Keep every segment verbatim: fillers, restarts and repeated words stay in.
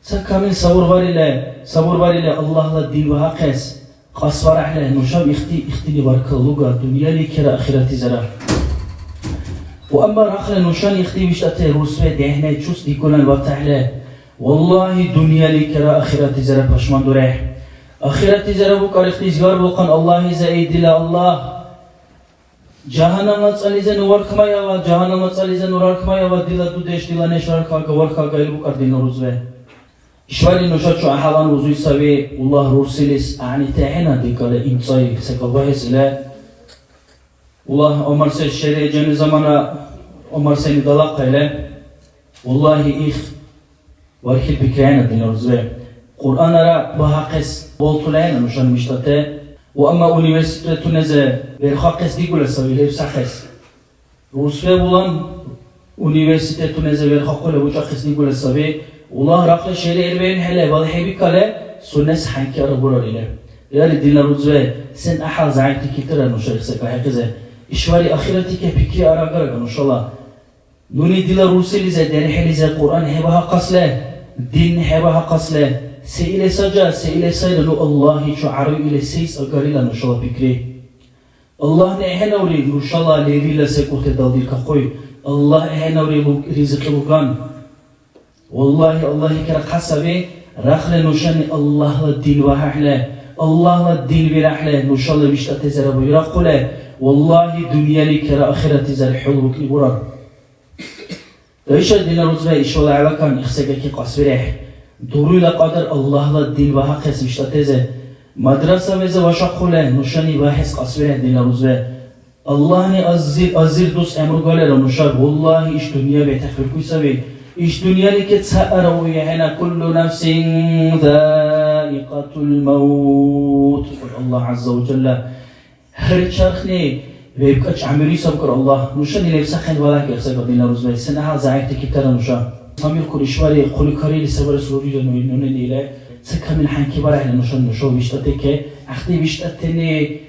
Ца камил сабурбарили, сабурбарили Аллагьла дин багьахъес кьасварахӀели, нушаб ихти, ихтили баркалла луга дунъяликира ахиратизира. Ва амма рахли нушани ихти виштӀати рурсве дехӀне чус дигулан ватахӀели, валлагьи, дунъяликира ахиратизира пашмандурехӀе. Ахиратизира букӀар ихти изгарбулхъан Аллагьизе, эй дила Аллагь! Жагьаннамла цӀализе ну вархмаява, жагьаннамла цӀализе ну рархмаява, дила дудеш, дила неш рархага, вархага, ил букӀар дила рузбе. ИшбархӀи нушачу гӀяхӀялан узуй саби, Аллагь рурсилис гӀягӀнити ахӀена декӀала имцӀай секӀал багьес или. Аллагь, ГӀумар се шери жани замана ГӀумар сени далахъа или. Валлагьи, их вархьил пикриаьна динар узбе. Кьуръанара багьахъес болтулаена нушани виштӀате. Ва амма университетунезе верхахъес дигула саби лебсахъес. Рурсбе булан университетунезе верхахъули учӀахъес дигула саби. Аллагь рахли шери ирбиэнхӀели балхӀебикале, сунес хӀянки ара бурар или. Яри динар узбе, сен гӀяхӀял зягӀипти китира нуша ихсакахӀехъизе. ИшбархӀи ахирати ке пикри арагара нушала. Нуни дила рурсилизи дерхӀелизи Кьуръан хӀебагьахъасли, дин хӀебагьахъасли, се или сажа, се или сайра ну Аллагьичу гӀяруй или сейс агарила нушала пикри? Аллагьни ахӀенаври нушала лерила секӀулти далдиркахъуй. Аллагь ахӀенаври луг-, ризкьи луган. Валлагьи, Аллагьи керахъа саби, рахли нушани Аллагьла дин вагьахӀли, Аллагьла дин вирахӀли, нушала виштӀатезира буйрахъули, валлагьи, дунъяликира ахиратизир хьул букӀни бурар. Иша динар узбе ишала гӀелакан ихсегаки кьасвирехӀе. Дуруйла кьадар Аллагьла дин вагьахъес виштӀатезе, мадрасавезе вашахъули, нушани вагьес кьасвирехӀе динар узбе. Аллагьни азир, азир дус гӀямру галера нушаб. Валлагьи, иш дунъя бетахъиркуй саби. Иш дунъялике ца ара уи ахӀена, куллу нафсин заикьатул маут. Аллагь гӀязза ва жалла. Гьар чархни вебкӀа чӀямири сабкар Аллагь. Нушани лебсахъен валакӀи саби динар узбе. Сен гӀяхӀял зягӀипти кибтара нуша. Самиркур ишбархӀи хъули карили сабарес рурира ну-, нунени или. Ца камил хӀянки барахӀели нушани нушала виштӀатеке. ГӀяхӀти виштӀатени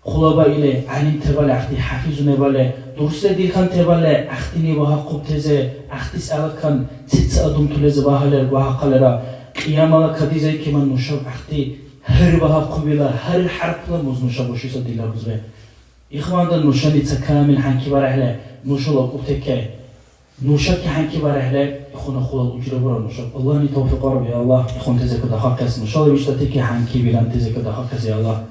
Хъулаба или гӀялимтабали гӀяхӀти хӀяфизунебали, дурсре дирхантебали гӀяхӀтини багьахъубтезе, гӀяхӀтис гӀелакан цица адамтулезе багьалер-, багьахъалера, Кьиямала кадизайкиман нушаб гӀяхӀти гьар багьахъубила, гьар хӀярпла муз нуша бушиса дила рузбе. Ихвандан нушани ца камил хӀянки барахӀели, нушала акӀубтеке. Нушаки хӀянки барахӀели, ихуна хулал ужра бурар нушаб. Аллагьни тавфикь бараб, я Аллагь, ихунтезе кадахъахъес, нушала виштӀатики хӀянки виранти зекадахъахъес, я Аллагь.